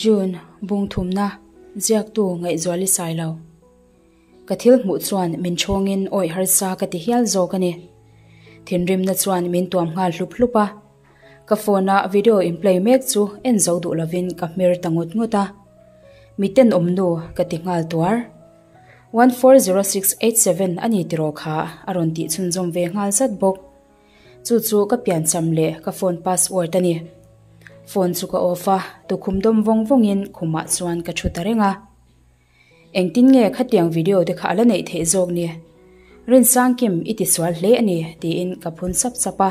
June, Bung thumna, ziaktu Ngaihzuali Sailo. Ka thil hmuh chuan min chhawngin awih harsa ka ti hial zawk a ni. Thinrimna chuan min tuam nghal hlup hlup a. Ka phone a video in play mek chu en zo duh lovin ka hmer ta ngut ngut a. Mi tenawm nu ka ti nghal tuar. 140687 a ni tiraw kha a rawn tih chhunzawm ve nghal zat bawk. Chu chu ka piancham leh ka phone password a ni. Phone chu ka off a, tukhum dawm vawng vawngin khumah chuan ka thu ta reng a. Engtin nge khatiang video te kha a la neih theih zawk ni? Rinsangkim i ti sual hle a ni tiin ka phun sap sap a.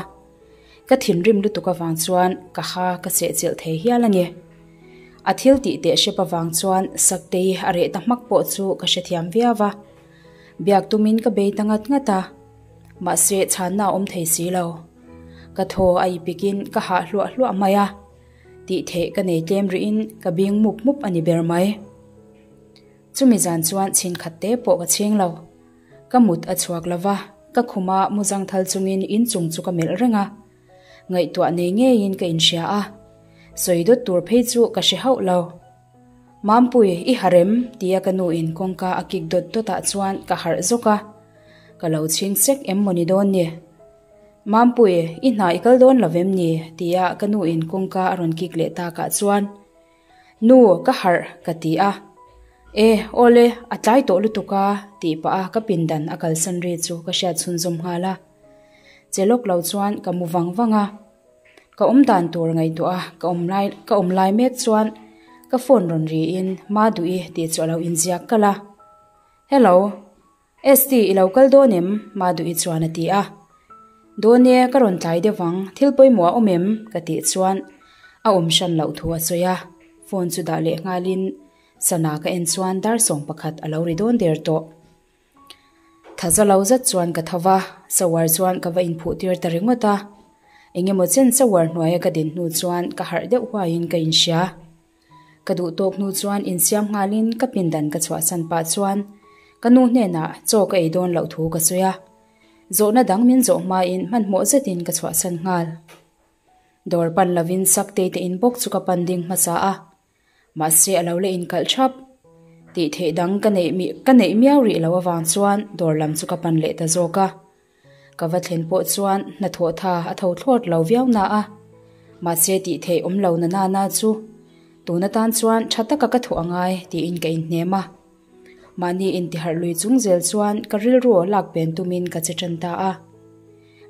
Ka thinrim lutuk avang chuan ka ha ka sehchilh thei hial a ni. A thil tih teh hrep avang chuan Saktei a reh ta hmak pawh chu ka hrethiam viau a. Biak tumin ka bei ta ngat ngat a. Mahse chhanna a awm thei si lo. Ka thaw a ipikin ka hah hluah hluah mai a. Tih theih ka nei tlem rihin ka bing mup mup a ni ber mai. Chumi zan chuan chhin khat te pawh ka chhing lo. Ka mut a chhuak lo va, ka khuma mu zangthal chungin inchung chu ka melh reng a. Ngaihtuah nei ngeiin ka inhria a, sawi dawt tur phei chu ka hre hauh lo. Mampui, i harem? tia ka nuin kawngka a kik dawt dawtah chuan ka harh zawk a. Ka lo chhing sek em mawni dawn ni? Mampui, i hna i kal dawn lo vem ni? tia ka nuin kawngka a rawn kik leh takah chuan, Nu, ka harh, ka ti a. E, awle, a tlai tawh lutuk a, tih pah a ka pindan a kalsan ri chu ka hriat chhunzawm nghal a. Che lawk lo chuan ka mu vang vang a. Ka awm dan tur ngaihtuah a ka awm lai ka awm lai mek chuan ka phone rawn ri in Ma duh i tih chu a lo inziak kalh a. Hello. ST i lo kal dawn em? Ma duh i chuan a ti a. Dawn e, ka rawn tlai deuh ang, thil pawimawh a awm em? ka tih chuan a awm hran loh thu a sawi a. Phone chu dah leh nghalin sana ka en chuan dar 11 a lo ri dawn der tawh. Thaza lo zat chuan ka tho va, shower chuan ka va inphuh tir ta ringawt a. Eng emaw chen shower hnuaia ka din hnu chuan ka harh deuh huaiin ka inhria. Ka duh tawk hnu chuan insiam nghalin ka pindan ka chhuahsan pah chuan ka nu hnenah chaw ka ei dawn loh thu ka sawi a. Zawhna dang min zawh hmain hmanhmawh zetin ka chhuahsan nghal. Dawr pan lovin Saktei te in bawk chu ka pan ding hmasa a. Mahse a lo la inkalh thap. Tih theih dang ka neih ka neih miau rih loh avang chuan dawr lam chu ka pan leh ta zawk a. Ka va thlen pawh chuan hnathawh tha a tho thlawt lo viau na a. Mahse tih theih awm lo na nana chu tun atan chuan tha taka ka thuah angai tiin ka inhnem a. Mahni intiharh lui chung zel chuan ka rilru lak pen tumin ka che tan ta a.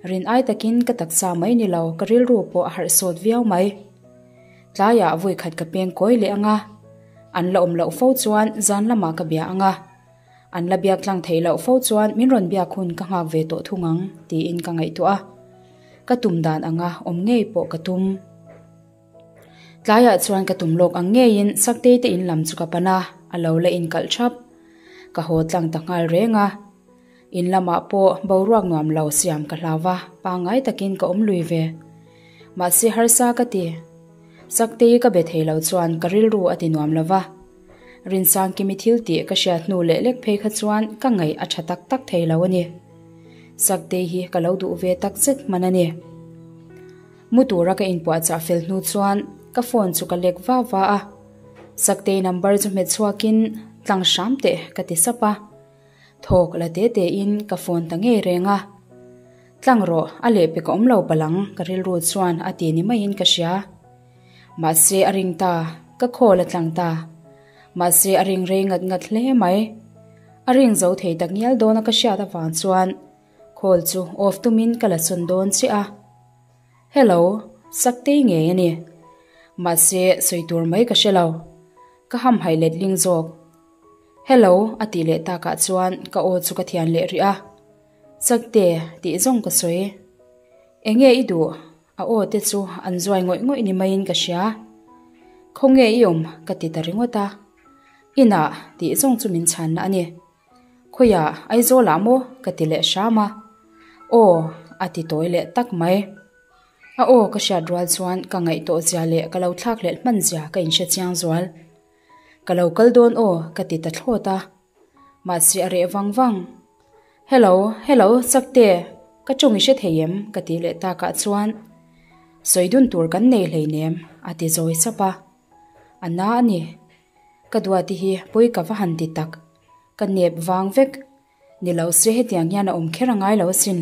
Rin ai takin ka taksa mai ni lo ka rilru pawh a harh sawt viau mai. Tlaiah vawi khat ka peng kawi leh anga, an la awm loh fo chuan zan lamah ka bia anga, an la biak tlang theih loh fo chuan min rawn biak hun ka nghak ve tawh thung ang tiin ka ngaihtuah a. Ka tum dan anga awm ngei pawh ka tum. Tlaiah chuan ka tum lawk ang ngeiin Saktei te in lam chu ka pan a, a lo la inkalh thap. Ka haw tlang ta nghal reng a. In lamah pawh boruak nuam lo siam ka hlau va, pangngai takin ka awm lui ve. Mahse harsa ka ti. Saktei ka be thei lo chuan ka rilru a ti nuam lo va. Rinsangkimi thil tih ka hriat hnu leh lek phei kha chuan ka ngaih a tha tak tak thei lo a ni. Saktei hi ka lo duh ve tak zet hman a ni. Mu tura ka inpuahchah fel hnu chuan ka phone chu ka lek va va a. Saktei number chu hmet chhuakin tlang hram teh ka ti sap a. Thawk la te tein ka phone ta ngei reng a. Tlang rawh, a lehpek a awm lo palang ka rilru chuan a ti ni maiin ka hria. Mahse a ring ta, ka call a tlang ta. Mahse a ring rei ngat ngat hle mai. A ring zo thei tak ngial dawna ka hriat avang chuan call chu off tumin ka la sawn dawn chiah a. Hello, Saktei ngei a ni. Mahse sawi tur mai ka hre lo. Ka hamhaih letling zawk. Hello, a tih leh takah chuan ka aw chu ka thian leh rih a. Sakte, tih zawng ka sawi. Enge i duh? A aw te chu an zuai ngawih ngawih ni maiin ka hria. Khawnge i awm? ka ti ta ringawt a. Inah, tih zawng chu min chhanna a ni. Khawiah, Aizawlah maw? ka ti leh hram a. Aw, a ti tawi leh tak mai. A aw ka hriat rual chuan ka ngaih tawh zia leh ka lo thlak hlelh hman zia ka inhre chiang zual. Ka lo kal dawn aw, ka ti ta thlawt a. Mahse a reh vang vang. Hello, hello, Sakte, ka tawng i hre thei em? ka ti leh takah chuan sawi dun tur kan nei hleinem, a ti zawi sap a. A na a ni. Ka duati hi pawi ka va han ti tak. Ka nep vang vek. Ni lo se hetiang hian a awm kher a ngai lo asin.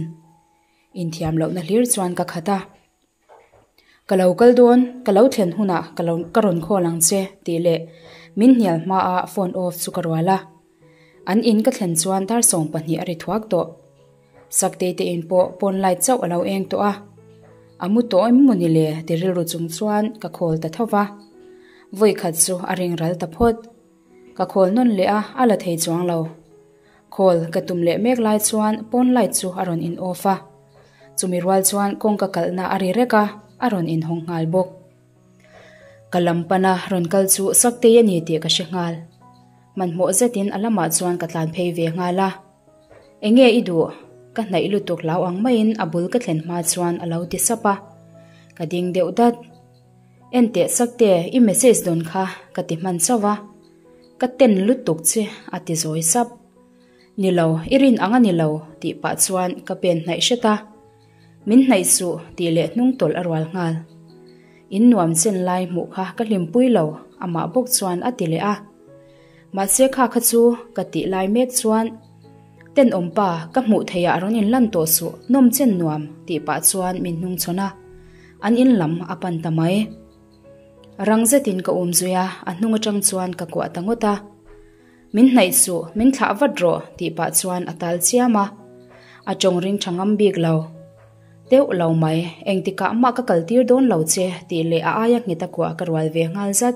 Inthiam lohna hlir chuan ka khat a. Ka lo kal dawn, ka lo thlen hunah ka lo ka rawn call ang che tih leh min hnial hmaa phone off chu ka rual a. An in ka thlen chuan dar 20 a ri thuak tawh. Saktei te in pawh pawn light chauh a lo eng tawh a. A mu tawh em maw ni le ti rilru chung chuan ka call ta tho va. Vawi khat chu a ring ral ta phawt. Ka call nawn leh a, a la thei chuang lo. Call ka tum leh mek lai chuan pawn light chu a rawn in off a. Chumi rual chuan kawngka kalhna a ri rek a, a rawn inhawng nghal bawk. Ka lam pana rawn kal chu Saktei a ni tih ka hre nghal. Hmanhmawh zetin a lamah chuan ka tlan phei ve nghal a. Enge i duh? Ka hnaih lutuk hlau ang maiin a bul ka thlen hma chuan a lo ti sap a. Ka ding deuh dat. Enteh Sakte, i message dawn kha ka ti hman chauh a. Ka ten lutuk che a ti zawi sap. Ni lo, i rin ang a ni lo tih pah chuan ka pen hnaih hret a. Min hnaih suh tih leh hnung tawlh a rual nghal. In nuam chen lai hmuh kha ka hlimpui lo amah bawk chuan a ti leh a. Mahse kha kha chu ka tih lai mek chuan Tenawm pa, ka hmuh theih ah rawn in lan tawh suh, nawm chen nuam tih pah chuan min hnung chhawn a. An in lam a pan ta mai. Rang zetin ka um zui a, a hnung atang chuan ka kuah ta ngawt a. Min hnaih suh, min thlah vat rawh tih pah chuan a tal chiam a. A tawng ring tha ngam bik lo. Deuh lo mai, engtikah mah ka kal tir dawn lo che tih leh a aia nghet a kuah ka rual ve nghal zat.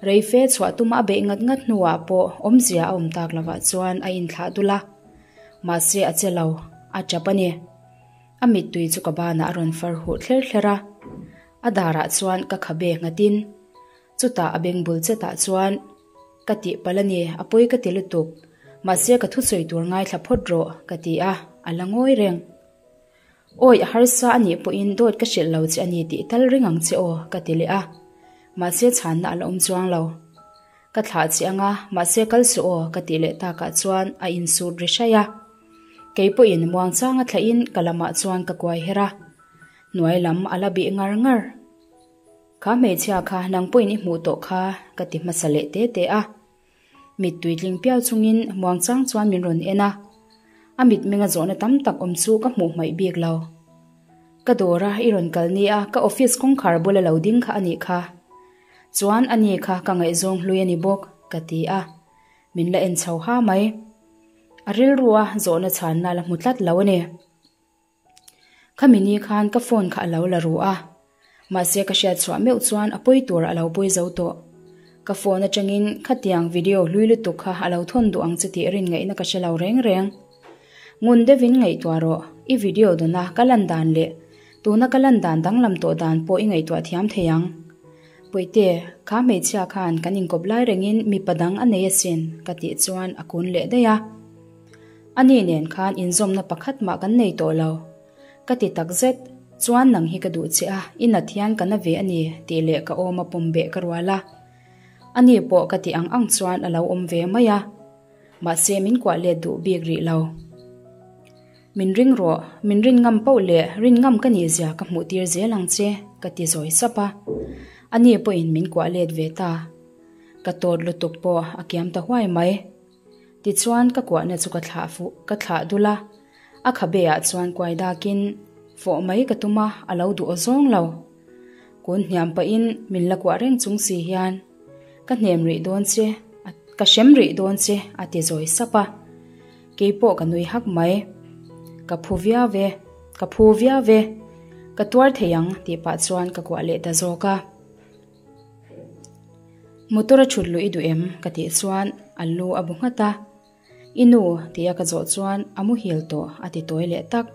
Rei fe chhuah tuma a beih ngat ngat hnuah pawh awmzia a awm tak lovah chuan a inthlah dul a. Mahse a che lo, a tap a ni. A mittui chu ka banah a rawn far huh thler thler a. A darah chuan ka khabe nghatin chutah a beng bul chetah chuan ka tih palh a ni, a pawi ka ti lutuk, mahse ka thusawi tur ngaithla phawt rawh ka ti a, a la ngawi reng. Awi a harsa a nih pawhin dawt ka hrilh lo che a ni tih tal ring ang che aw ka ti leh a, mahse chhanna a la awm chuang lo. Ka thlah che anga, mahse kal suh aw ka tih leh takah chuan a insut ri hraih a. Kei pawhin muangchanga thlahin ka lamah chuan ka kuai her a. Hnuai lam a la bih ngar ngar. Kha hmeichhia kha nang pawhin i hmuh tawh kha ka ti hmasa leh te te a. Mittui tling piau chungin muangchang chuan min rawn en a. A mitmenga zawhna tam tak awm chu ka hmuh hmaih bik lo. Ka dawra i rawn kal nia ka office kawngkhar bula lo ding kha a nih kha. Chuan a ni kha ka ngaihzawng hlui a ni bawk ka ti a. Min la en chho ha mai. A rilrua zawhna chhanna la hmu tlat lo a ni. Khami ni khan ka phone kha a lo la ru a, mahse ka hriat chhuah meuh chuan a pawi tur a lo pawi zo tawh. Ka phone atangin khatiang video hlui lutuk kha a lo thawn duh ang che tih rin ngaihna ka hre lo reng reng. Ngun deuhin ngaihtuah rawh, i video dawna ka lan dan leh tuna ka lan dan danglam tawh dan pawh i ngaihtuah thiam thei ang. Puite, kha hmeichhia khan kan inkawp lai rengin mipa dang a nei asin ka tih chuan a kun leh daih a. A ni nen khan inzawmna pakhat mah kan nei tawh lo. Ka ti tak zet, chuan nang hi ka duh che a, i nat hian ka na ve a ni tih leh ka awm a pawm beh ka rual a. A ni pawh ka ti ang ang chuan a lo awm ve mai a. Mahse min kuah let duh bik rih lo. Min ring rawh, min rin ngam poh leh rin ngam ka nih zia ka hmuh tir zel ang che ka ti zawi sap a. A ni pawhin min kuah let ve ta. Ka tawt lutuk pawh a kiam ta huai mai. Tichuan ka kuahna chu ka thlah fuh, ka thlah dul a, a khabe ah chuan kuai dakin fawh mai ka tum a, a lo duh aw zawng lo. Kun hniam pahin min la kuah reng chung si hian ka hnem rih dawn che, ka hrem rih dawn che a ti zawi sap a. Keipawh ka nui hak mai. Ka phu viau e, ka phu viau e, ka tuar thei ang tih pah chuan ka kuah leh ta zawk a. Motor a thut luh i duh em? Ka tih chuan a lu a bu nghat a. I nu tia ka zawh chuan a muhil tawh a ti tawi leh tak.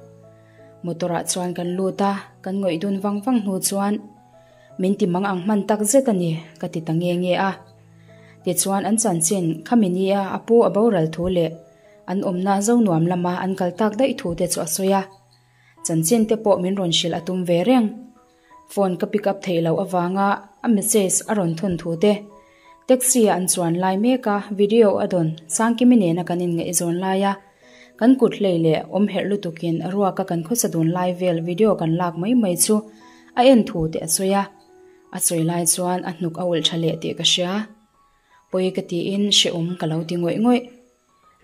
Motor ah chuan kan lut a, kan ngawih dun vang vang hnu chuan min ti mang ang hman tak zet a ni ka ti ta nge nge a. Tichuan an chanchin khami nia a pu a boral thu leh an awmna Zonuam lama an kal tak daih thu te chu a sawi a. Chanchin te pawh min rawn hrilh a tum ve reng. Phone ka pick up theih loh avanga a message a rawn thawn thu te, taxi a an chuan lai mek a video a dawn Sangkimi nena kan inngaihzawn lai a, kan kut hlei leh awm herh lutukin ruaka kan khawsa dun lai vel video kan lak mai mai chu a en thu te a sawi a. A sawi lai chuan a hnuk a ulh tha leh tih ka hria. Pawi ka tiin hrehawm ka lo ti ngawih ngawih.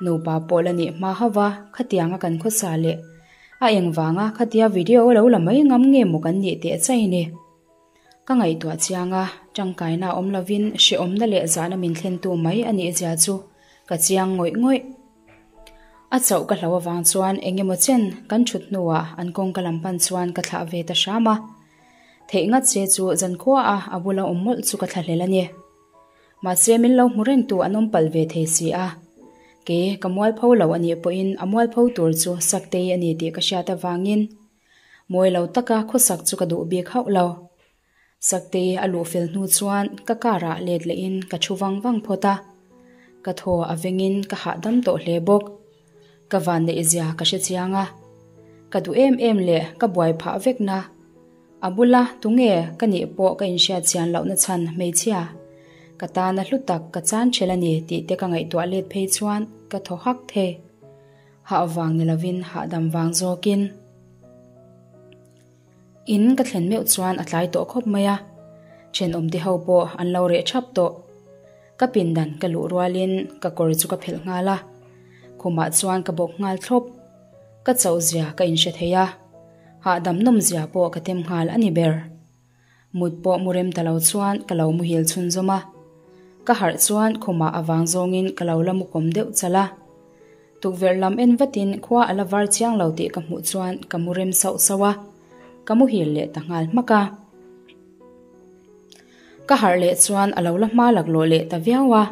Nupa pawh la nih hma hauh va, khatianga kan khawsa leh a engvanga khatia video a lo la mai ngam nge maw kan nih teh chai ni. Ka ngaihtuah chiang a, tangkaina awm lovin hrehawmna leh zahna min thlentu mai a nih zia chu ka chiang ngawih ngawih. A chauh ka hloh avang chuan eng emaw chen kan thut hnuah an kawngka lam pan chuan ka thlah ve ta hram a. Theih ngat che chu zankhua a a bula awm mawlh chu ka thlahlel a ni. Mahse min lo hmu rengtu an awm palh ve thei si a. Kei ka mualpho lo a nih pawhin a mualpho tur chu Saktei a ni tih ka hriat avangin mawi lo taka khawsak chu ka duh bik hauh lo. Saktei a luh fel hnu chuan ka car ah let lehin ka thu vang vang phawt a. Ka thaw a vengin ka hahdam tawh hle bawk. Ka vanneih zia ka hre chiang a. Ka duh em em leh ka buai phah vekna. A bula tunge ka nih pawh ka inhriat chian lohna chhan hmeichhia ka tana hlu tak ka chan ṭhel a ni tih te ka ngaihtuah let phei chuan ka thaw hak thei. Hah vang ni lovin hahdam vang zawkin. In ka thlen meuh chuan a tlai tawh khawp mai a, ṭhenawmte ho pawh an lo reh ṭhap tawh. Ka pindan ka luh rualin ka kawr chu ka phelh nghal a, khumah chuan ka bawk nghal thlawp. Ka chauh zia ka inhre thei a, hahdam nawm zia pawh ka tem nghal a ni ber. Mut pawh mu rem ta lo chuan ka lo muhil chhunzawm a, ka harh chuan khumah a vang zawngin ka lo la mu kawm deuh chal a. Tukverh lam en vatin khua a la var chiang lo tih ka hmuh chuan ka mu rem sauh sauh a, ka muhil leh ta nghal hmak a. Ka harh leh chuan a lo la hma laklawh leh ta viau a.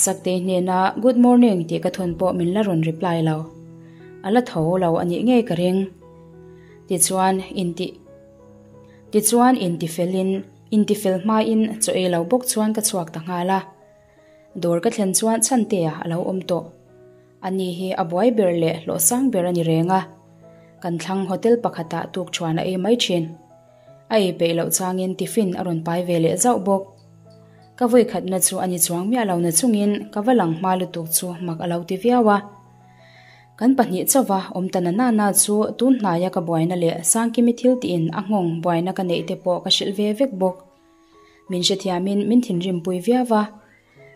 Saktei hnena good morning tih ka thawn pawh min la rawn reply lo. A la tho lo a nih ngei ka ring. Tichuan inti Tichuan intifelin intifel hmain chaw ei lo bawk chuan ka chhuak ta nghal a. Dawr ka thlen chuan Chhantea a lo awm tawh. Ani hi a buai ber leh hlawhsang ber a ni reng a. Kan thlang hotel pakhatah tukṭhuan a ei mai ṭhin. A ei peih loh changin tiffin a rawn pai ve leh zauh bawk. Ka vawi khatna chu a ni chuang miah lo na chungin ka va lang hma lutuk chu mak a lo ti viau a. Kan pahnih chauva awm ta na nana chu tun hnaia ka buaina leh Sangkimi thil tiin a nghawng buaina ka neih te pawh ka hrilh ve vek bawk. Min hrethiamin min thinrimpui viau a,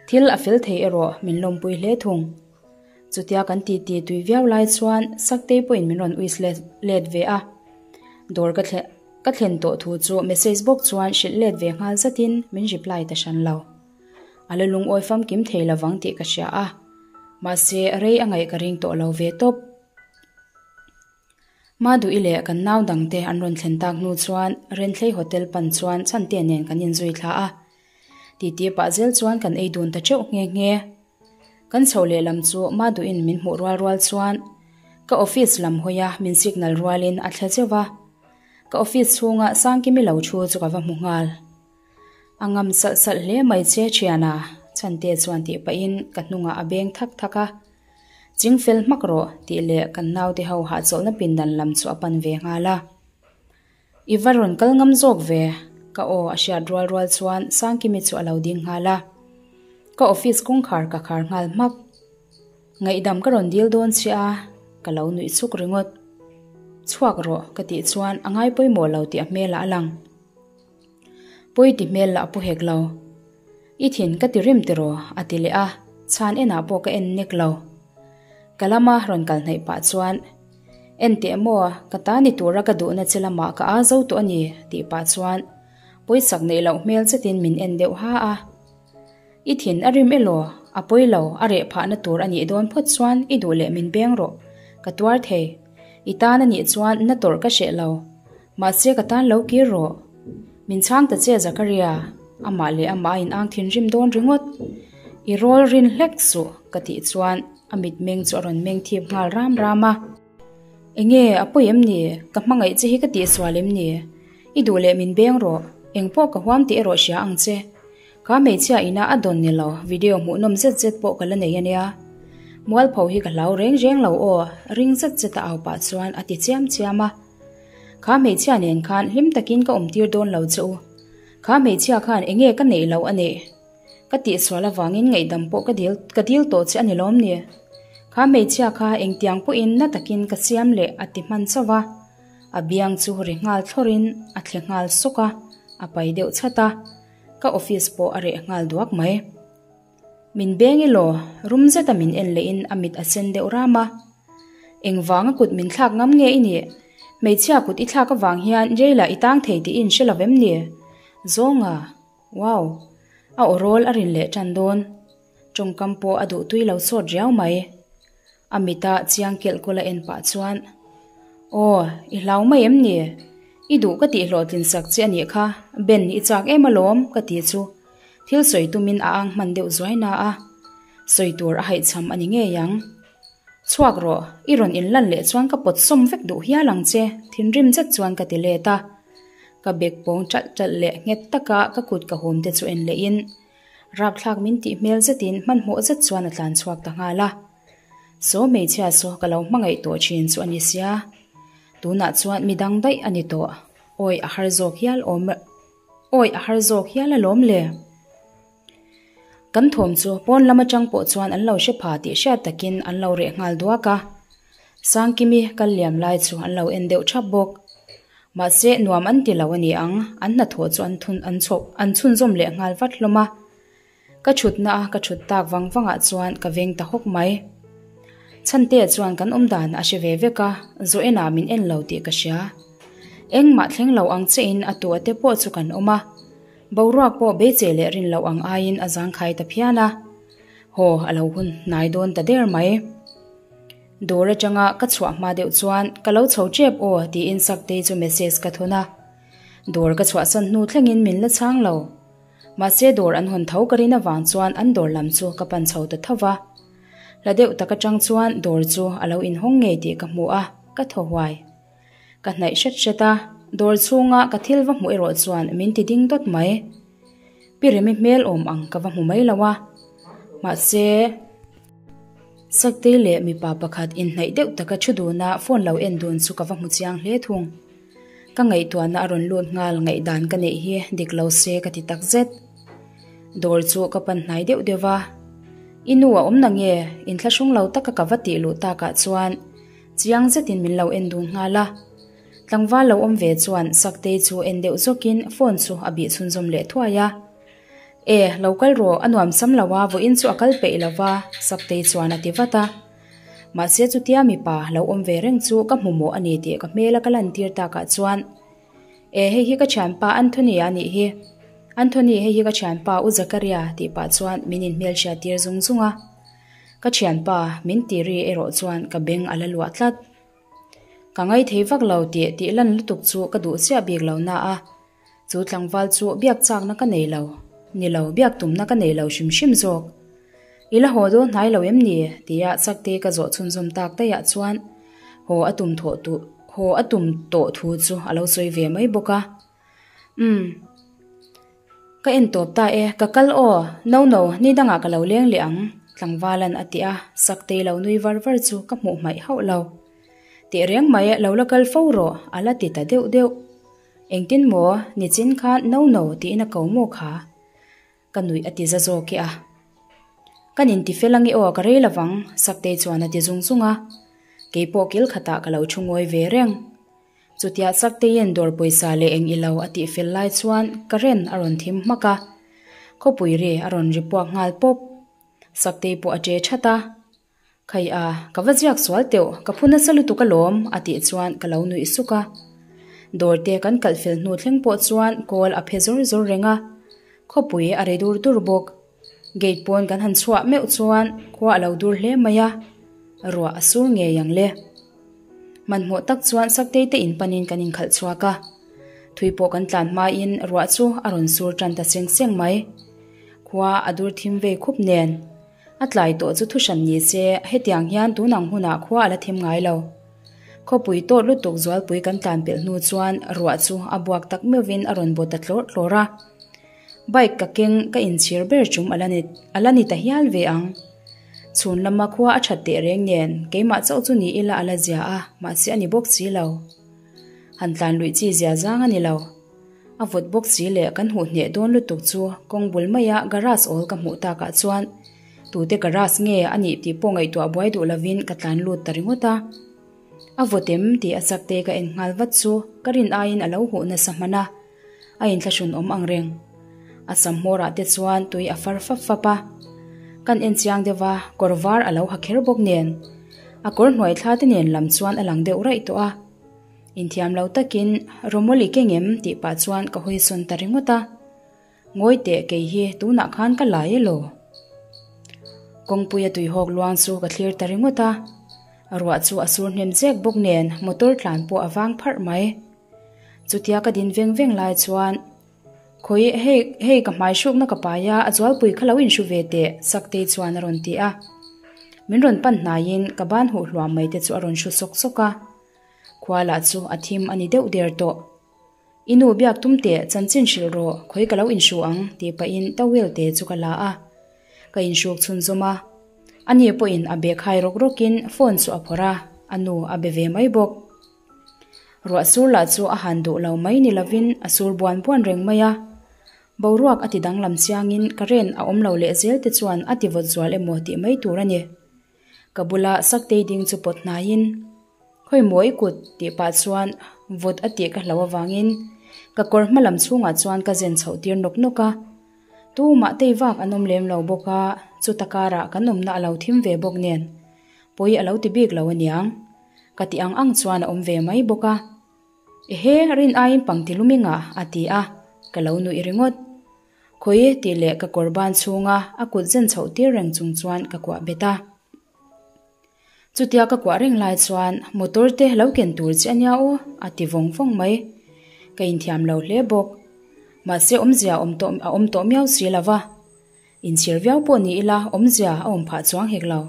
thil a fel thei erawh min lawmpui hle thung. Chutia kan titi tui viau lai chuan Saktei pawhin min rawn uis let let ve a. Dawr ka thle ka thlen tawh thu chu message bawk chuan hrilh let ve nghal zatin min reply ta hran lo. A la lungawi famkim thei lovang tih ka hria a, mahse rei a ngaih ka ring tawh lo ve tawp. Maduhi leh kan nau dangte an rawn thlen tak hnu chuan Renthlei Hotel pan chuan Chhante nen kan inzui thla a. Titi pah zel chuan kan ei dun ta teuh nghe nghe. Kan chho lehlam chu Maduhin min hmuh rual rual chuan ka office lam hawia min signal rualin a thla zeuh va. Ka office chhunga Sangkimi lo thu chu ka va hmu nghal. A ngam salh salh hle mai che thiana, Chhante chuan tih pahin ka hnungah a beng thak thak a. Ching fel hmak rawh tih leh kan naute ho hahchawlhna pindan lam chu a pan ve nghal a. I va rawn kal ngam zawk ve, ka aw a hriat rual rual chuan Sangkimi chu a lo ding nghal a. Ka office kawngkhar ka khar nghal hmak. Ngaihdam ka rawn dil dawn che a, ka lo nuih chuk ringawt. Chhuak rawh ka tih chuan a ngai pawimawh lo tih a hmelah a lang. Pawi ti hmel lah a pu hek lo. I thin ka ti rim tiraw? a ti leh a, chhan enah pawh ka en nek lo. Ka lama rawn kal hnaih pah chuan, En teh maw, ka ta ni tura ka duhna che lamah ka aa zo tawh a ni, tih pah chuan pawisak neih loh hmel zetin min en deuh ha a. I thin a rim elaw? A pawi lo, a reh phahna tur a nih dawn phawt chuan i duh leh min beng rawh. Ka tuar thei. I tan a nih chuan na tawrh ka hreh lo. Mahse ka tan lo kir rawh. Min chhang ta che Zakaria, amah leh amah a inang thinrim dawn ringawt. I rawl rin hlek suh ka tih chuan a mitmeng chu a rawn meng thip nghal ram ram a. Enge a pawi em ni? Ka hmangaih che hi ka tihsual em ni? I duh leh min beng rawh. Engpawh ka huam tih erawh hria ang che. Kha hmeichhia ina a dawn ni lo, video hmuhnawm zet zet pawh ka la nei a nia. Mualpho hi ka hlau reng reng lo aw, ring zet zet a au pah chuan a ti chiam chiam a. Kha hmeichhia nen khan hlim takin ka awmtir dawn lo che u. Kha hmeichhia khan enge ka neih lo a neih? Ka tihsual avangin ngaihdam pawh ka dil ka dil tawh che a ni lawm ni? Kha hmeichhia kha engtiang pawhin na takin ka siam leh a ti hman chauh a. A biang chu ri nghal thlawrin a thle nghal sawk a. A pai deuh chat a, ka office pawh a reh nghal duak mai. Min beng i law, rum zeta min en lehin a mit a sen deuh ram a. Engvanga kut min thlak ngam nge i nih? Hmeichhia kut i thlak avang hian jail ah i tang thei tih i inhre lo vem ni? Zawnga, Wow! A aw rawl a rin leh tan dawn. Tawngkam pawh a duhtui lo sawt riau mai. A mita chiang kelh kawla en pah chuan, Aw, i hlau mai em ni? I duh ka tih hlawhtlin sak che a nih kha, Ben i chak em alawm, ka ti chu. Thil sawi tumin a ang hman deuh zuai na a, sawi tur a haihchham a ni ngei ang. Chhuak rawh, i rawn inlan leh chuan ka pawt sawm vek duh hial ang che, thinrim zet chuan ka ti let a. Ka bek pawng ṭalh ṭalh leh nghet taka ka kut ka hum te chu en lehin, rapthlak min tih hmel zetin hmanhmawh zet chuan a tlan chhuak ta nghal a. Saw hmeichhia saw ka lo hmangaih tawh ṭhin chu a ni sia. Tunah chuan midang daih a ni tawh, awi a har zawk hial awm. Awi a har zawk hial alawm le. Kan thawm chu pawn lam atang pawh chuan an lo hre pha tih hriat takin an lo reh nghal duak a. Sangkimi kal liam lai chu an lo en deuh thap bawk. Mahse nuam an ti lo a ni ang, an hnathawh chu an thun an chho an chhunzawm leh nghal vat hlawm a. Ka thutna a ka thut tak vang vangah chuan ka veng ta hawk mai. Chhantea chuan kan awm dan a hre ve vek a, Zawh enah min en lo tih ka hria. Engmah thleng lo ang che in a tu a te pawh chu kan awm a. Boruak pawh beiche leh rin loh ang aiin a zangkhai ta phian a. Haw a lo hun hnai dawn ta der mai. Dawr atanga ka chhuah hma deuh chuan ka lo chho tep aw tiin Saktei chu message ka thun a. Dawr ka chhuahsan hnu thlengin min la chhang lo. Mahse dawr an hawn tho ka rin avang chuan an dawr lam chu ka pan chho ta tho va. Hla deuh tak atang chuan dawr chu a lo inhawng ngei tih ka hmu a, ka thaw huai. Ka hnaih hret hret a, dawr chhunga ka thil va hmuh erawh chuan min ti ding dawt mai. Pi Remi hmel awm ang ka va hmu mai lo a. Mahse, Saktei leh mipa pakhat inhnaih deuh taka thu duna phone lo en dun chu ka va hmu chiang hle thung. Ka ngaihtuahna a rawn lut nghal ngaihdan ka neih hi dik lo se ka ti tak zet. Dawr chu ka pan hnai deuh deuh va, I nu a awm na nge? Inthlahrung lo taka ka va tih luh takah chuan chiang zetin min lo en dun nghal a. Tlangval lo awm ve chuan Saktei chu en deuh zawkin phone chu a bih chhunzawm leh thuai a. E, lo kal rawh, a nuam sam lo a, vawiin chu a kal peih lo va, Saktei chuan a ti vat a. Mahse chutia mipa lo awm ve reng chu ka hmu mawh a ni tih ka hmela ka lantir takah chuan, E, hei hi ka thianpa Anthony a nih hi. Anthony, hei hi ka thianpa U Zakaria tih pah chuan min inhmelhriat tir zung zung a. Ka thianpa min ti ri erawh chuan ka beng a la luah tlat. Ka ngaithei vak lo tih tih lan lutuk chu ka duh chiah bik lo na a. Chu tlangval chu biak chakna ka nei lo, ni lo biak tumna ka nei lo hrim hrim zawk. I la haw dawn hnai lo em ni? tia Sakte ka zawh chhunzawm tak daihah chuan haw a tum thawh tu haw a tum tawh thu chu a lo sawi ve mai bawk a. Umm. Ka en tawp ta e, ka kal aw, no no, ni dangah ka lo leng leh ang, tlangvalan a ti a, Saktei lo nui var var chu ka hmuh hmaih hauh lo. Teh reng mai, lo la kal fo rawh, a la ti ta deuh deuh. Engtin maw, nichin khan no no tiin a ko maw kha? Ka nuih a ti za zawk e a. Kan inti fel ange aw ka rei lovang, Saktei chuan a ti zung zung a. Keipawh kil khatah ka lo thu ngawi ve reng. Chutia Sakteiin dawr pawisa leh eng ilo a tih fel lai chuan current a rawn thim hmak a. Khawpui ri a rawn ri puak nghal pawp. Saktei pawh a ṭe ṭhat a. Khai a, ka va ziak sual teuh, ka phu nasa lutuk alawm, a tih chuan ka lo nuih suk a. Dawr te kan kalh fel hnu thleng pawh chuan kawl a phe zawr zawr reng a, khawpui a re dur dur bawk. Gate pawn kan han chhuah meuh chuan khua a lo dur hle mai a, ruah a sur ngei ang le. Hmanhmawh tak chuan Saktei te in panin kan inkhalh chhuak a, thui pawh kan tlan hmain ruah chu a rawn sur tan ta seng seng mai. Khua a dur thim vei khup nen. A tlai tawh chu thuhran ni se, hetiang hian tun ang hunah khua a la thim ngai lo. Khawpui tawt lutuk zualpui kan tlan pelh hnu chuan ruah chu a buak tak meuhvin a rawn baw ta tlawrh tlawrh a. Bike ka keng ka inchhir ber chum a la ni a la ni ta hial ve ang. Chhun lama khua a that teh reng nen keimah chauh chu ni ila a la zia a, mahse a ni bawk si lo. Han tlan luih chi zia zang a ni lo. A vawt bawk si leh kan huh hneh dawn lutuk chu kawng bul maia garage awl ka hmuh takah chuan tute garage nge a nih tih pawh ngaihtuah buai duh lovin ka tlan lut ta ringawt a. A vawt em tih a chak te ka en nghal vat chu ka rin aiin a lo huh nasa hman a. A inthlahrun awm ang reng. A sam hmawrah te chuan tui a far fap fap a. Kan en chiang deuh a, kawr var a lo ha kher bawk nen. A kawr hnuai thla te nen lam chuan a lang deuh raih tawh a. Inthiam lo takin, Rawmawl i keng em? tih pah chuan ka hawi sawn ta ringawt a. Ngawi teh kei hi tunah khan ka lai elaw? Kawngpuia tuihawk luang chu ka thlir ta ringawt a. Ruah chu a sur hnem zek bawk nen motor tlan pawh a vang pharh mai. Chutia ka din veng veng lai chuan, Khawi, hei, hei ka hmai hrukna ka pai a, a zualpui kha lo inhru ve teh, Saktei chuan a rawn ti a. Min rawn pan hnaiin ka ban huh hluam mai te chu a rawn hru sawk sawk a. Khua lah chu a thim a ni deuh der tawh. I nu biak tum teh, chanchin hrilh rawh, khawi ka lo inhru ang, tih pahin towel te chu ka la a. Ka inhruk chhunzawm a. Ani pawhin a bag hai rawk rawkin phone chu a phawrh a, a nu a be ve mai bawk. Ruah sur lah chu a han duh lo mai ni lovin a sur buan buan reng mai a. Boruak a ti danglam chiangin current a awm lo leh zel te chuan a ti vawt zual emaw tih mai tur a ni. Ka bula Saktei ding chu pawt hnaiin, Khawi maw i kut? tih pah chuan vawt a tih ka hlo avangin ka kawr hma lam chhungah chuan ka zen chhoh tir nawk nawk a. Tumah tei vak an awm lem lo bawk a, chuta karah kan awmna a lo thim ve bawk nen pawi a lo ti bik lo aniang. Ka ti ang ang chuan a awm ve mai bawk a. Ehe, rin aiin pangti luming ah, a ti a, ka lo nuih ringawt. Khawi tih leh ka kawr ban chhunga a kut zen chhoh tir reng chung chuan ka kuah bet a. Chutia ka kuah reng lai chuan motor te lo ken tur che ania aw, a ti vawng vawng mai. Ka inthiam lo hle bawk. Mahse awmzia awm tawh a awm tawh miau si lo va. Inchhir viau pawh ni ila awmzia a awm phah chuang hek lo.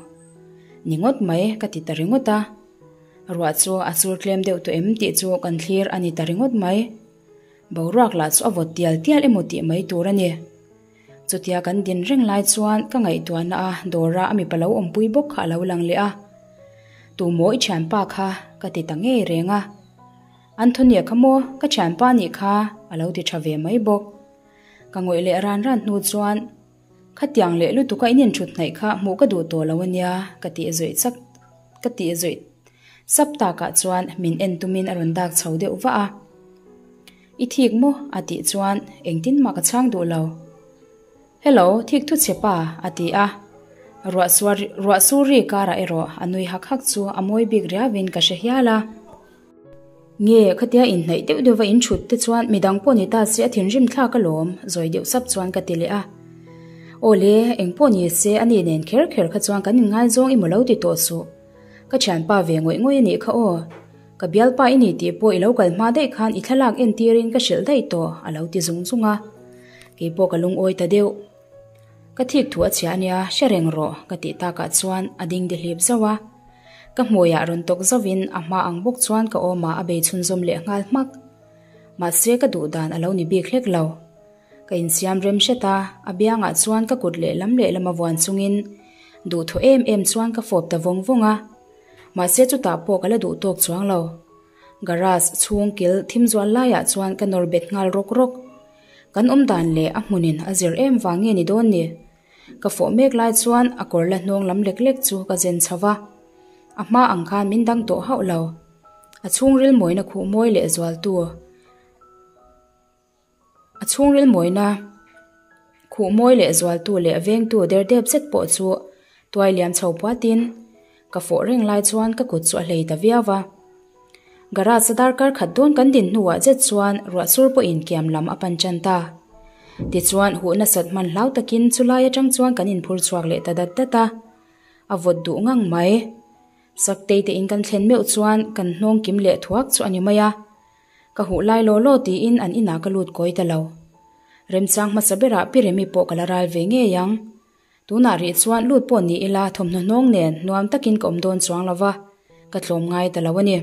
Ni ngawt mai ka ti ta ringawt a. Ruah chu a sur tlem deuh tawh em tih chu kan thlir a ni ta ringawt mai. Boruak lah chu a vawt tial tial emaw tih mai tur a ni. Chutia kan din reng lai chuan ka ngaihtuahna a dawra a mipa lo awmpui bawk kha a lo lang leh a. Tu maw i thianpa kha ka ti ta ngei reng a. Anthony-a kha maw ka thianpa nih kha a lo ti tha ve mai bawk. Ka ngawih leh ran ran hnu chuan Khatiang leh lutuka in inthut hnaih kha hmuh ka duh tawh lo ania ka tih zawih chak ka tih zawih sap takah chuan min en tumin a rawn dak chho deuh vah a. I thik maw? a tih chuan engtin mah ka chhang duh lo. Hello, thik thu chhe pa a ti a. Ruah suar ruah sur ri karah erawh a nui hak hak chu a mawi bik riauin ka hre hial a. Nge, khatia inhnaih deuh deuh va in thut te chuan midang pawh ni ta se a thinrim thlak alawm, zawi deuh sap chuan ka ti leh a. Aw le, eng pawh ni se a ni nen kher kher kha chuan kan inngaizawng i maw lo ti tawh suh. Ka thianpa ve ngawih ngawih a nih kha aw. Ka bialpa i ni tih pawh i lo kal hma daih khan i thlalak entirin ka hrilh daih tawh, a lo ti zung zung a. Kei pawh ka lungawi ta deuh. Ka thik thu a chhia a nia, hre reng rawh, ka tih takah chuan a ding dihlip zauh a. Ka hmuiah rawn tawk zauhin a hma ang bawk chuan ka awmah a bei chhunzawm leh nghal hmak. Mahse ka duh dan a lo ni bik hlek lo. Ka insiam rem hret a, a biangah chuan ka kut lehlam lehlam a vuan chungin duhthaw em em chuan ka fawp ta vawng vawng a. Mahse chutah pawh ka la duh tawk chuang lo. Garage chhung kil thim zual laiah chuan ka nawr bet nghal rawk rawk. Kan awm dan leh a hmunin a zir em vang nge ni dawn ni? Ka fawh mek lai chuan a kawr la hnawng lam lek lek chu ka zen chho va. A hma ang khan min dang tawh hauh lo. A chhungril mawina khuh mawi leh zualtu A chhungril mawina khuh mawi leh zualtu leh vengtu derdep zet pawh chu tuai liam chho puatin ka fawh reng lai chuan ka kut chu a hlei ta viau va. Garage a darkar khat dawn kan din hnuah zet chuan ruah sur pawhin kiam lam a pan tan ta. Tichuan huh nasat hman hlau takin chulai atang chuan kan inphur chhuak leh ta dat dat a. A vawt duh ngang mai. Saktei te in kan thlen meuh chuan kan hnawng kim leh thuak chu a ni mai a. Ka huh lai law law tiin an inah ka lut kawi ta lo. Remchang hmasa berah Pi Remi pawh ka la ral ve ngei ang. Tunah rih chuan lut pawh ni ila thawmhnaw hnawng nen nuam takin ka awm dawn chuang lo va, ka tlawm ngai ta lo a ni.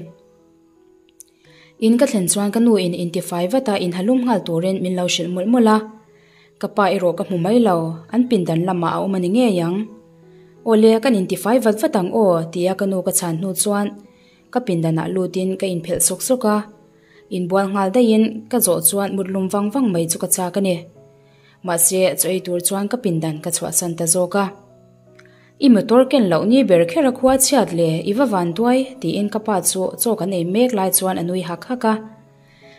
In ka thlen chuan ka nu in intifai vat a inhalum nghal turin min lo hrilh mawlh mawlh a. Ka pa erawh ka hmu mai lo, an pindan lamah a awm a ni ngei ang. Awle, kan intifai vat vat ang aw, tia ka nu ka chhan hnu chuan ka pindanah lutin ka inphelh sawk sawk a. Inbual nghal daihin ka zawh chuan mut lum vang vang mai chu ka chak a ni. Mahse, chaw ei tur chuan ka pindan ka chhuahsan ta zawk a. I motor ken loh ni ber kher a khua chhiat le, i va van duai, tiin ka pa chu chaw kan ei mek lai chuan a nui hak hak a.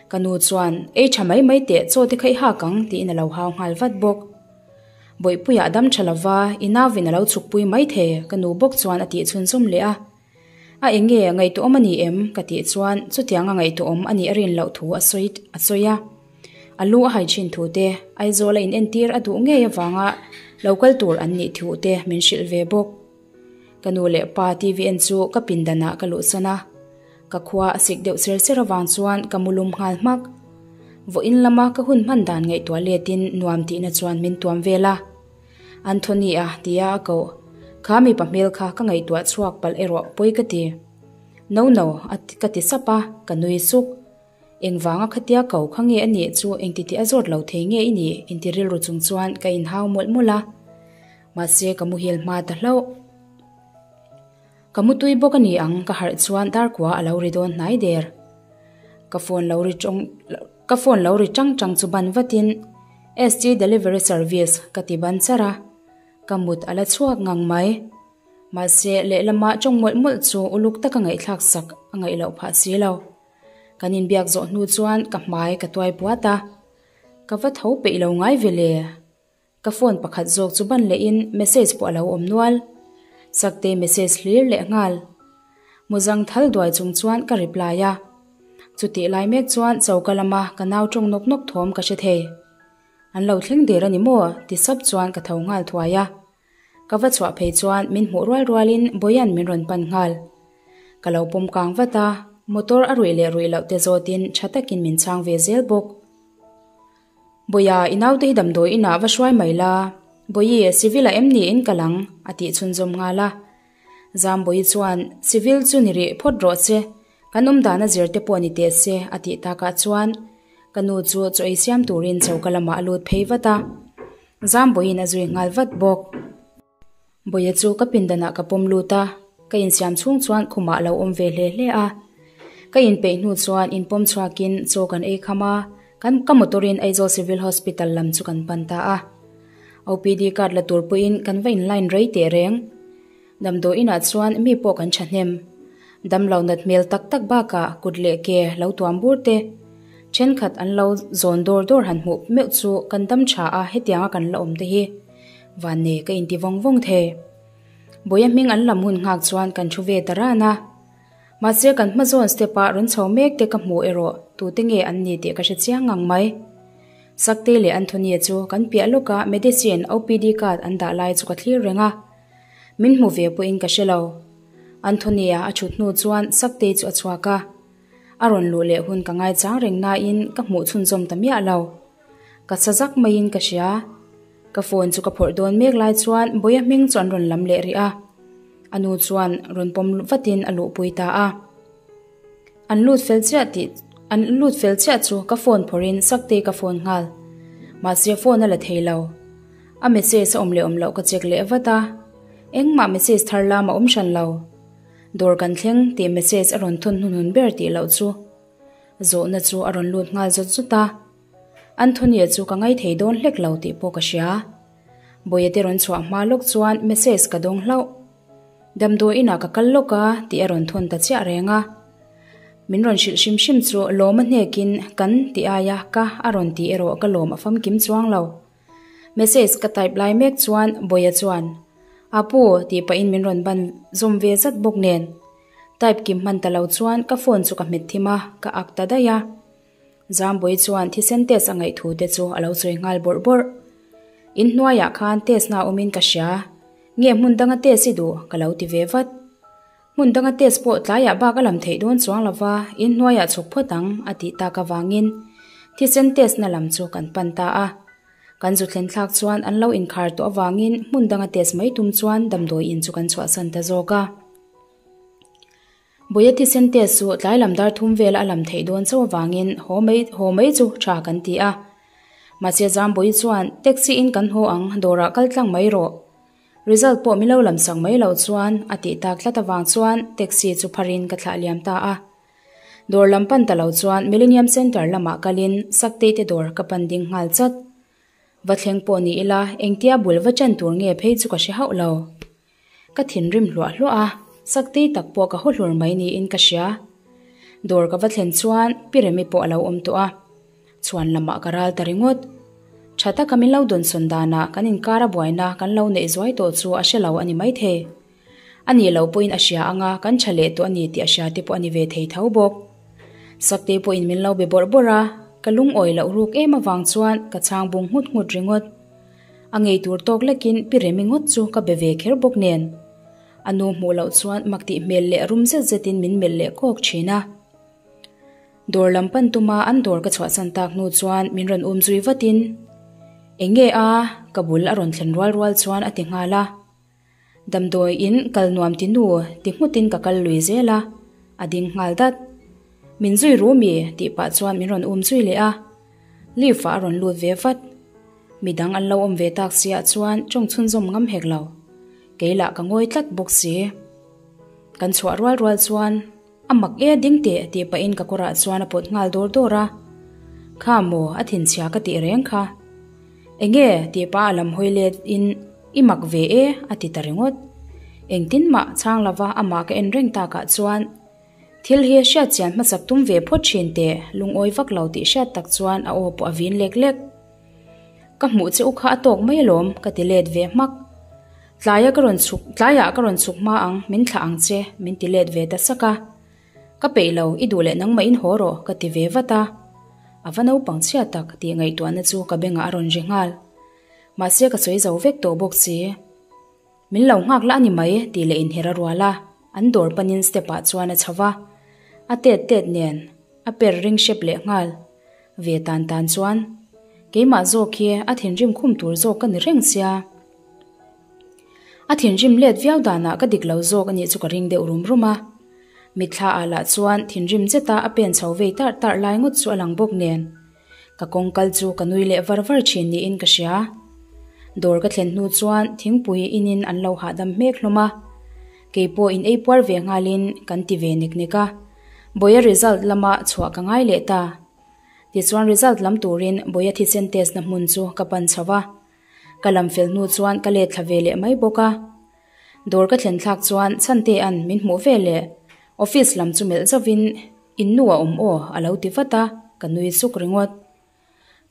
Ka nu chuan, Ei tha mai mai teh, chaw te kha i hak ang, tiin a lo hau nghal vat bawk. Bawihpuiah dam tha lova, i nauvin a lo chhukpui mai thei, ka nu bawk chuan a tih chhunzawm leh a. A eng nge ngaihtuahawm a ni em? ka tih chuan chutianga ngaihtuahawm a nih a rin loh thu a sawi a sawi a. A lu a hai thin thu te, Aizawl a inentir a duh ngei avanga lo kal tur an nih thu te min hrilh ve bawk. Ka nu leh pa TV en chu ka pindanah ka luhsan a, ka khua a sik deuh ser ser avang chuan ka mu lum nghal hmak. Vawiin lama ka hun hman dan ngaihtuah letin nuam tihna chuan min tuam vel a. Anthony-a tia a koh. Kha mipa hmel kha ka ngaihtuah chhuak palh erawh pawi ka ti. No no, a ka ti sap a, ka nui suk. Engvanga khatia ko kha nge a nih chu engtiti a zawt lo thei nge i nih inti rilru chung chuan ka inhau mawlh mawlh a. Mahse ka muhil hma ta hlauh. Ka mutui bawk a ni ang ka harh chuan darkua a lo ri dawn hnai der. Ka phone lo ri tawng ka phone lo ri tang tang chu ban vatin ST delivery service ka ti ban char a, ka mut a la chhuak ngang mai. Mahse lehlama tawng mawlh mawlh chu uluk taka ngaihthlak sak a ngaih loh phah si lo. Kan inbiak zawh hnu chuan ka hmai ka tuai puat a, ka va tho peih lo ngai ve le. Ka phone pakhat zawk chu ban lehin message pawh a lo awm nual. Saktei message hlir leh nghal. Muzang thal duai chung chuan ka reply a. Chutih lai mek chuan choka lama ka nau tawng nawk nawk thawm ka hre thei. An lo thleng der a ni maw? ti sap chuan ka tho nghal thuai a. Ka va chhuah phei chuan min hmuh rual rualin Boyan min rawn pan nghal. Ka lo pawm kang vat a, motor a ruih leh ruih loh te zawtin tha takin min chhang ve zel bawk. Bawia, i naute hi damdawi inah va hruai mai la. Bawi, civil ah em ni in kal ang? a tih chhunzawm nghal a. Zambawi chuan, Civil chu ni rih phawt rawh che, kan awm dan a zir te pawh ni teh se, a tih takah chuan ka nu chu chaw ei siam turin choka lamah a lut phei vat a. Zambawiin a zui nghal vat bawk. Bawia chu ka pindanah ka pawm lut a, ka insiam chhung chuan khumah a lo awm ve hle hle a. Ka inpeih hnu chuan inpawm chhuakin chaw kan ei kham a, kan ka motor-in Aizawl Civil Hospital lam chu kan pan ta a. OPD card la tur pawhin kan va in-line rei teh reng. Damdawi inah chuan mi pawh kan thahnem. Damlo nat hmel tak tak bakah kut leh ke lo tuam bur te, thenkhat an lo zawn dawr dawr han hmuh meuh chu kan dam tha a hetianga kan la awm te hi. Vanne ka inti vawng vawng thei. Bawia hming an lam hun nghak chuan kan thu ve ta ran a. Mahse kan hma zawn step ah rawn chho mek te ka hmuh erawh tute nge an ni tih ka hre chiang ngang mai. Sakte leh Anthony-a chu kan piah lawkah medicine OPD card an dah lai chu ka thlir reng a. Min hmu ve pawhin ka hre lo. Anthony-a a thut hnu chuan Saktei chu a chhuak a. A rawn luh leh hun ka ngaichang reng nain ka hmuh chhunzawm ta miah lo. Ka sa zak maiin ka hria. Ka phone chu ka phawrh dawn mek lai chuan Bawia hming chu an rawn lam leh rih a. A nu chuan rawn pawm vatin a luhpui ta a. An lut fel chiah tih an lut fel chiah chu ka phone phawrhin Saktei ka phone nghal. Mahse phone a la thei lo. A message a awm leh awm loh ka check leh vat a. Engmah message thar lam a awm hran lo. Dawr kan thleng tih message a rawn thawn hnuhnun ber tih loh chu. Zawhna chu a rawn lut nghal zawt zawt a. Anthony-a chu ka ngaithei dawn hlek lo tih pawh ka hria. Bawihate rawn chhuah hma lawk chuan message ka dawng hlauh. Damdawi inah ka kal lawk a tih a rawn thawn ta chiah reng a. Min rawn hrilh hrim hrim chu lawm a hnekin kan tih aia ka a rawn tih erawh ka lawm a famkim chuang lo. Message ka type lai mek chuan Bawia chuan, Apu tih pahin min rawn ban zawm ve zat bawk nen. Type kim hman ta lo chuan ka phone chu ka hmet thim a, ka ak ta daih a. Zambawi chuan thisen test a ngaih thu te chu a lo sawi nghal bawrh bawrh. In hnuaiah khan test na awmin ka hria. Nge hmun danga test i duh? ka lo ti ve vat. Hmun danga test pawh tlaiah bak a lam theih dawn chuang lova, in hnuaiah chhuk phawt ang a tih tak avangin thisen test na lam chu kan pan ta a. Kan zu thlen thlak chuan an lo inkhar tawh avangin hmun danga test mai tum chuan damdawi in chu kan chhuahsan ta zawk a. Bawia thisen test chu tlai lam dar thum vela a lam theih dawn chauh avangin haw mai haw mai chu tha kan ti a. Mahse Zambawi chuan taxi in kan haw ang dawrah kal tlang mai rawh. Result pawh min lo lam sak mai loh chuan a tih tak tlat avang chuan taxi chu pharin ka thlah liam ta a. Dawr lam pan ta lo chuan Millennium Centre lamah kalin Saktei te dawr ka pan ding nghal chat. Va thleng pawh ni ila engtia bul va chan tur nge phei chu ka hre hauh lo. Ka thinrim hluah hluah a, Saktei tak pawh ka haw hlur mai niin ka hria. Dawr ka va thlen chuan Pi Remi pawh a lo awm tawh a, chhuan lamah ka ral ta ringawt. Tha taka min lo dawnsawn danah kan inkar a buaina kan lo neih zuai tawh chu a hre lo a ni maithei. A nih loh pawhin a hria anga kan tha leh tawh a ni tih a hria te pawh a ni ve thei tho bawk. Sakte pawhin min lo be bawrh bawrh a, ka lungawi loh ruk em avang chuan ka chhang bung nghut nghut ringawt. A ngei tur tawk lekin Pi Remi ngawt chu ka be ve kher bawk nen. A nu hmuh loh chuan mak tih hmel leh rum zet zetin min melh leh kawk thin a. Dawr lam pan tuma an dawr ka chhuahsan tak hnu chuan min rawn um zui vatin, Eng nge a? Ka bul a rawn thlen rual rual chuan a ti nghal a. Damdawi in kal nuam ti nu ti nghutin ka kal lui zel a, a ding nghal dat. Min zui ru mi? Tih pah chuan min rawn um zui leh a. Lift ah a rawn lut ve vat. Midang an lo awm ve tak si ah chuan tawng chhunzawm ngam hek lo. Kei lah ka ngawi tlat bawk si. Kan chhuah rual rual chuan a mak e ding teh tih pahin ka kawrah chuan a pawt nghal dawr dawr a. Kha maw a thinchhia ka tih reng kha. Enge tih pah a lam hawi let in i mak ve e a ti ta ringawt. Engtin mah chhang lova amah ka en reng takah chuan thil hi hriat chian hmasak tum ve phawt thin teh lungawi vak lo tih hriat tak chuan a aw pawh a vin lek lek. Ka hmuh che u kha a tawk mai alawm ka ti let ve hmak. Tlaia ka rawn chhuk tlaiah ka rawn chhuk hma ang min thlah ang che min ti let ve ta sak a. Ka peih lo i duh leh nangmah in haw rawh ka ti ve vat a. A va naupang chhia tak tih ngaihtuahna chu ka bengah a rawn ri nghal. Mahse ka sawi zo vek tawh bawk si. Min lo nghak la a ni mai tih leh inher a rual a, an dawr panin step ah chuan a chho va. A tet tet nen a per ring hrep leh nghal. Ve tan tan chuan keimah zawk hi a thinrim khum tur zawk ka ni reng sia. A thinrim let viau danah ka dik lo zawk a nih chu ka ring deuh rum rum a. Mitthla ah lah chuan thinrim zeta a pen chho vei tarh tarh lai ngawt chu a lang bawk nen. Ka kawng kal chu ka nui leh var var thin niin ka hria. Dawr ka thlen hnu chuan thingpui inin an lo hahdam hmek hlawm a. Keipawh in ei puar ve nghalin kan ti ve nek nek a. Bawia result lama chhuah ka ngai leh ta. Tichuan result lam turin Bawia thisen test na hmun chu ka pan chho a. Ka lam fel hnu chuan ka let thla ve leh mai bawk a. Dawr ka thlen thlak chuan Chhantea'n min hmuh ve leh office lam chu melh zauhin In nu a awm aw a lo ti vat a, ka nui suk ringawt.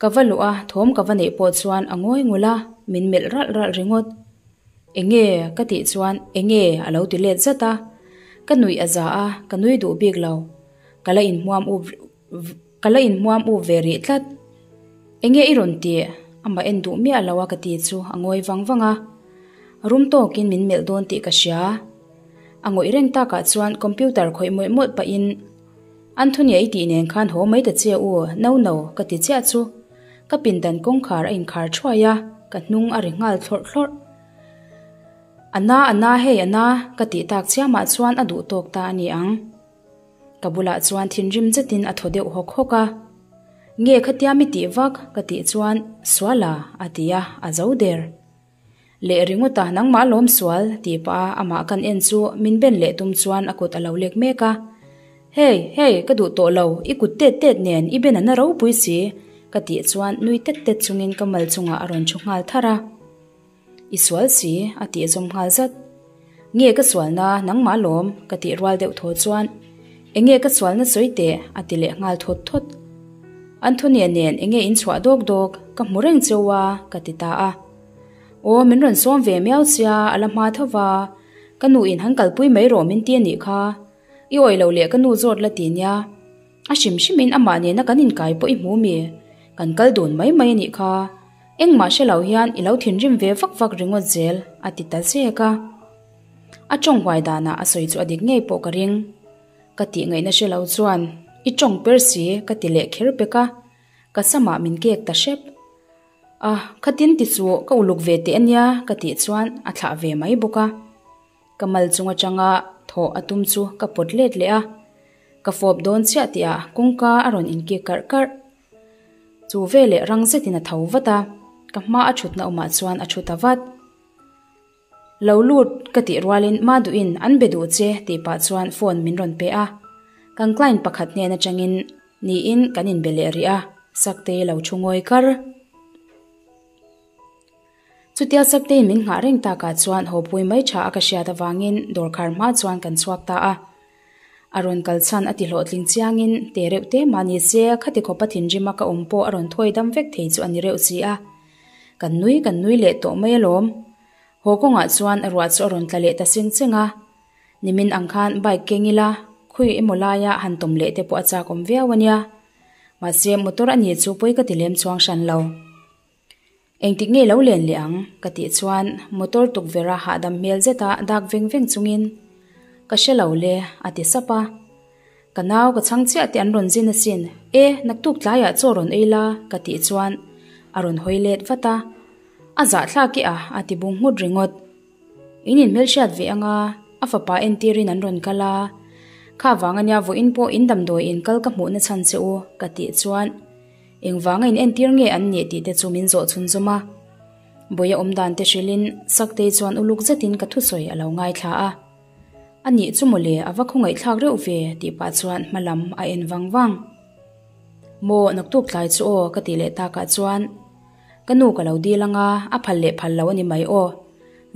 Ka va luh a, thawm ka va neih pawh chuan a ngawi ngul a, min melh ralh ralh ringawt. Enge? ka tih chuan Enge? a lo ti let zat a. Ka nuih a za a, ka nui duh bik lo. Ka la inhmuam up ka la inhmuam up ve rih tlat. Enge i rawn tih? Amah en duh miah lo a ka ti chu a ngawi vang vang a. Rum tawkin min melh dawn tih ka hria. A ngawih reng takah chuan computer khawih mawlh mawlh pahin Anthony-a i tih nen khan haw mai ta che u, no no, ka ti chiah chu. Ka pindan kawngkhar a inkhar thuai a, ka hnung a ri nghal thlawrh thlawrh. A na, a na hei, a na, ka tih tak chiamah chuan a duh tawk ta a ni ang. Ka bulah chuan thinrim zetin a thaw deuh hawk hawk a. Nge khatia mi tih vak? ka tih chuan, Suala, a ti a, a zo der. Leh ringawt a, nangmah lawm sual, tih pah a amah kan en chu min ben leh tum chuan a kut a lo lek mek a. Hey, hey, ka duh tawh lo, i kut tet tet nen i ben a na ropui si, ka tih chuan nui tet tet chungin ka mal chungah a rawn thu nghal tharh a. I sual si, a tih zawm nghal zat. Nge ka sualna, nangmah lawm, ka tih rual deuh thaw chuan, Enge ka sualna sawi teh, a ti leh nghal thawt thawt. Anthony-a nen enge in chhuah dawk dawk, ka hmu reng cheu a, ka ti ta a. Aw, min rawn sawm ve miau sia, a la hma tho va, ka nu in han kalpui mai rawh min ti a nih kha. I awih loh leh ka nu zawt la ti nia. A hrim hrimin amah nena kan inkai pawh i hmu mi? Kan kal dun mai mai a nih kha. Engmah hre lo hian i lo thinrim ve vak vak ringawt zel, a ti ta zek a. A tawng huai danah a sawi chu a dik ngei pawh ka ring. Ka tih ngaihna hre lo chuan, I tawng per si, ka ti leh kher pek a. Ka samah min kek ta hrep. A, khatin ti chu ka uluk ve teh a nia, ka tih chuan a thlah ve mai bawk a. Ka mal chung atanga thawh a tum chu ka pawt let leh a, ka fawp dawn chiah tihah kawngka a rawn inkik karh karh. Chu veleh rang zetin a tho vat a, ka hma a thutna awmah chuan a thu ta vat. Lo lut ka tih rualin ma duhin an be duh che tih pah chuan phone min rawn pe a, kan client pakhat hnen atangin niin kan inbe leh rih a, Saktei lo thu ngawi kar. Chutia Sakteiin min nghah reng takah chuan haw pui mai tha a ka hriat avangin dawrkhar hma chuan kan chhuak ta a. A rawn kal chhan a ti hlawhtling chiangin te reuh te mah ni se khati khawpa thinrima ka awm pawh a rawn thawi dam vek thei chu a ni reuh si a. Kan nui kan nui leh tawh mai alawm. Haw kawngah chuan ruah chu a rawn tla leh ta seng cheng a. Nimin ang khan bike keng ila khawi emaw laia han tawm leh te pawh a chak awm viau a nia. Mahse motor a ni chu pawi ka ti lem chuang hran lo. Engtik nge lo len leh ang? ka tih chuan motor tukverh a hahdam hmel zet a dak veng veng chungin Ka hre lo le a ti sap a. Ka nau ka chhang chiah teh an rawn zin asin, e naktuk tlaiah chaw rawn ei la ka tih chuan a rawn hawi let vat a. A zahthlak e a a ti bung nghut ringawt. In inhmelhriat ve anga a fapa entirin an rawn kal a, kha vang ania vawiin pawh in damdawi in kal ka hmuhna chhan che u ka tih chuan engvanga in entir nge an nih tih te chu min zawh chhunzawm a. Bawiha awm dan te hrilhin Saktei chuan uluk zetin ka thusawi a lo ngaithla a. A nih chu mawle a va khawngaihthlak reuh ve tih pah chuan hma lam a en vang vang. Maw naktuk tlai chu aw ka tih leh takah chuan Ka nu ka lo dil anga a phal leh phal lo a ni mai aw,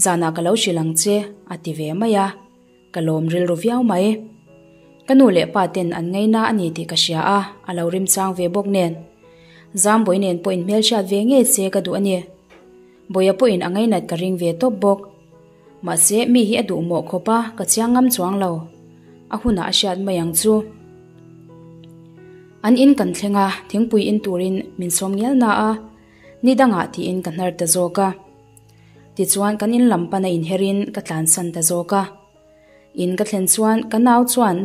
zanah ka lo hrilh ang che a ti ve mai a, ka lawm rilru viau mai. Ka nu leh pa ten an ngaina a ni tih ka hria a, a lo rimchang ve bawk nen. Zambawi nen pawh inhmelhriat ve ngei se ka duh a ni. Bawia pawhin a ngainat ka ring ve tawp bawk. Mahse mi hi a duh mawh khawp a, ka chiang ngam chuang lo. A hunah a hriat mai ang chu. An in kan thleng a, thingpui in turin min sawm ngial na a, ni dangah tiin ka hnar ta zawk a. Tichuan kan in lam pana inherin ka tlansan ta zawk a. In ka thlen chuan ka nau chuan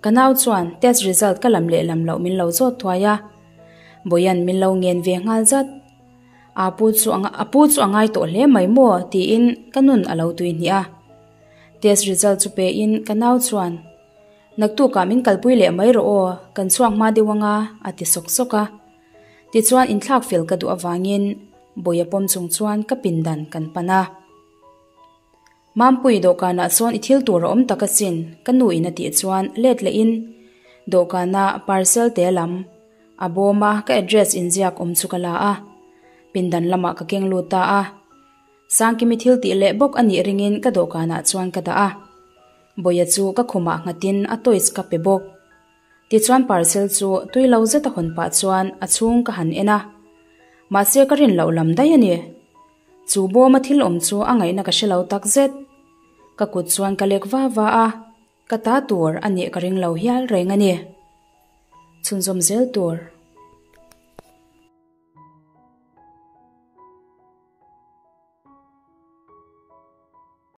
ka nau chuan test result ka lam leh lam loh min lo zawt thuai a. Bawian min lo ngen ve nghal zat. A pu chu a pu chu a ngai tawh hle mai maw tiin ka nun a lo tui hnih a. Test result chu pe in ka nau chuan Naktukah min kalpui leh mai rawh aw, kan chhuak hma deuh anga a ti sawk sawk a. Tichuan inthlak fel ka duh avangin Bawia pawm chung chuan ka pindan kan pan a. Mampui dawhkanah sawn i thil tur a awm tak asin, ka nu in a tih chuan let leh in dawhkana parcel te lam a bawm a ka address inziak awm chu ka la a, pindan lamah ka keng lut ta a. Sangkimi thil tih leh bawk a nih ringin ka dawhkanah chuan ka dah a, Bawia chu ka khumah nghatin a toys ka pe bawk. Tichuan parcel chu tui lo zet a hawn pah chuan a chhung ka han en a, mahse ka rin loh lam daih a ni. Chu bawma thil awm chu a ngaihna ka hre lo tak zet. Ka kut chuan ka lek va va a, ka ta tur a nih ka ring lo hial reng a ni. Chhunzawm zel tur.